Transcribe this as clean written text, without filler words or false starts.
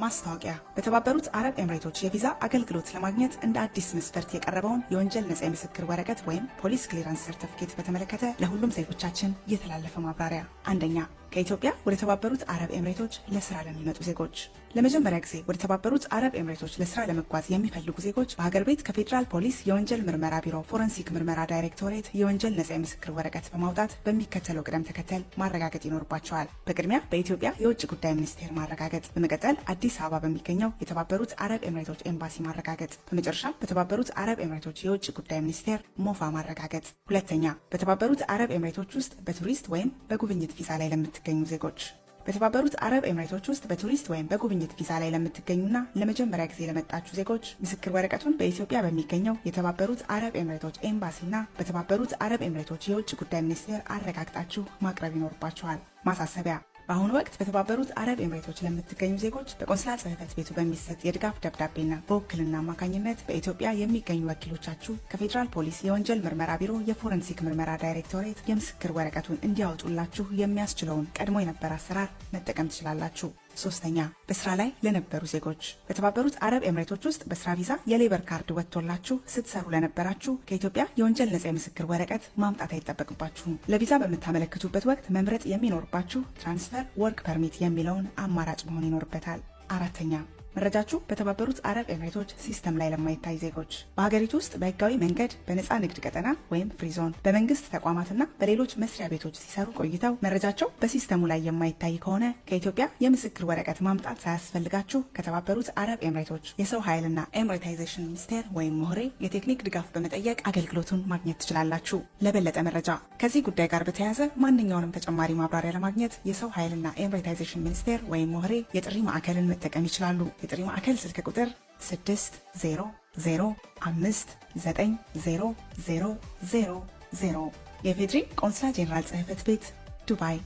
ማስታወቂያ። በተባበሩት አረብ ኤምሬቶች የቪዛ አገልግሎት ለማግኘት እንደ አዲስ መስፈርት የቀረበውን የወንጀል ነጻ የምስክር ወረቀት ወይም police clearance certificate በተመለከተ ለሁሉም ዜጎቻችን የተላለፈ ማብራሪያ። አንደኛ፣ ከኢትዮጵያ ወደ ተባበሩት አረብ ኤምሬቶች ለስራ ለሚመጡ ዜጎች። ለመጀመሪያ ጊዜ ወደ ተባበሩት አረብ ኤምሬቶች ለስራ ለመጓዝ የሚፈልጉ ዜጎች በሀገር ቤት ከፌዴራል ፖሊስ የወንጀል ምርመራ ቢሮ ፎረንሲክ ምርመራ ዳይሬክቶሬት የወንጀል ነጻ የምስክር ወረቀት በማውጣት በሚከተለው ቅደም ተከተል ማረጋገጥ ይኖርባቸዋል። በቅድሚያ በኢትዮጵያ የውጭ ጉዳይ ሚኒስቴር ማረጋገጥ፣ በመቀጠል አዲስ አበባ በሚገኘው የተባበሩት አረብ ኤምሬቶች ኤምባሲ ማረጋገጥ፣ በመጨረሻ በተባበሩት አረብ ኤምሬቶች የውጭ ጉዳይ ሚኒስቴር ሞፋ ማረጋገጥ። ሁለተኛ፣ በተባበሩት አረብ ኤምሬቶች ውስጥ በቱሪስት ወይም በጉብኝት ቪዛ ላይ ለምትገኙ ዜጎች። በተባበሩት አረብ ኤምሬቶች ውስጥ በቱሪስት ወይም በጉብኝት ቪዛ ላይ ለምትገኙና ለመጀመሪያ ጊዜ ለመጣችሁ ዜጎች ምስክር ወረቀቱን በኢትዮጵያ በሚገኘው የተባበሩት አረብ ኤምሬቶች ኤምባሲና በተባበሩት አረብ ኤምሬቶች የውጭ ጉዳይ ሚኒስቴር አረጋግጣችሁ ማቅረብ ይኖርባችኋል። ማሳሰቢያ፣ በአሁኑ ወቅት በተባበሩት አረብ ኤምሬቶች ለምትገኙ ዜጎች በቆንስላ ጽሕፈት ቤቱ በሚሰጥ የድጋፍ ደብዳቤና በውክልና አማካኝነት በኢትዮጵያ የሚገኙ ወኪሎቻችሁ ከፌዴራል ፖሊስ የወንጀል ምርመራ ቢሮ የፎረንሲክ ምርመራ ዳይሬክቶሬት የምስክር ወረቀቱን እንዲያወጡላችሁ የሚያስችለውን ቀድሞ የነበረ አሰራር መጠቀም ትችላላችሁ። ሶስተኛ፣ በስራ ላይ ለነበሩ ዜጎች። በተባበሩት አረብ ኤምሬቶች ውስጥ በስራ ቪዛ የ labor card ወጥቶላችሁ ስትሰሩ ለነበራችሁ ከኢትዮጵያ የወንጀል ነጻ የምስክር ወረቀት ማምጣት አይጠበቅባችሁም። ለቪዛ በምታመለክቱበት ወቅት መምረጥ የሚኖርባችሁ transfer work permit የሚለውን አማራጭ መሆን ይኖርበታል። አራተኛ፣ መረጃችሁ በተባበሩት አረብ ኤምሬቶች system ላይ ለማይታይ ዜጎች። በሀገሪቱ ውስጥ በህጋዊ መንገድ በነፃ ንግድ ቀጠና ወይም free zone በመንግስት ተቋማትና በሌሎች መስሪያ ቤቶች ሲሰሩ ቆይተው መረጃቸው በ system ኡ ላይ የማይታይ ከሆነ ከኢትዮጵያ የምስክር ወረቀት ማምጣት ሳያስፈልጋችሁ ከተባበሩት አረብ ኤምሬቶች የሰው ኃይልና ኤምሬታይዜሽን ሚኒስቴር ወይም ሞህሬ የቴክኒክ ድጋፍ በመጠየቅ አገልግሎቱን ማግኘት ትችላላችሁ። ለበለጠ መረጃ፣ ከዚህ ጉዳይ ጋር በተያያዘ ማንኛውንም ተጨማሪ ማብራሪያ ለማግኘት የሰው ኃይልና ኤምሬታይዜሽን ሚኒስቴር ወይም ሞህሬ የጥሪ ማዕከልን መጠቀም ይችላሉ። የጥሪ ማዕከል ስልክ ቁጥር 6005900000። የኢፌዴሪ ቆንስላ ጄኔራል ጽሕፈት ቤት፣ ዱባይ።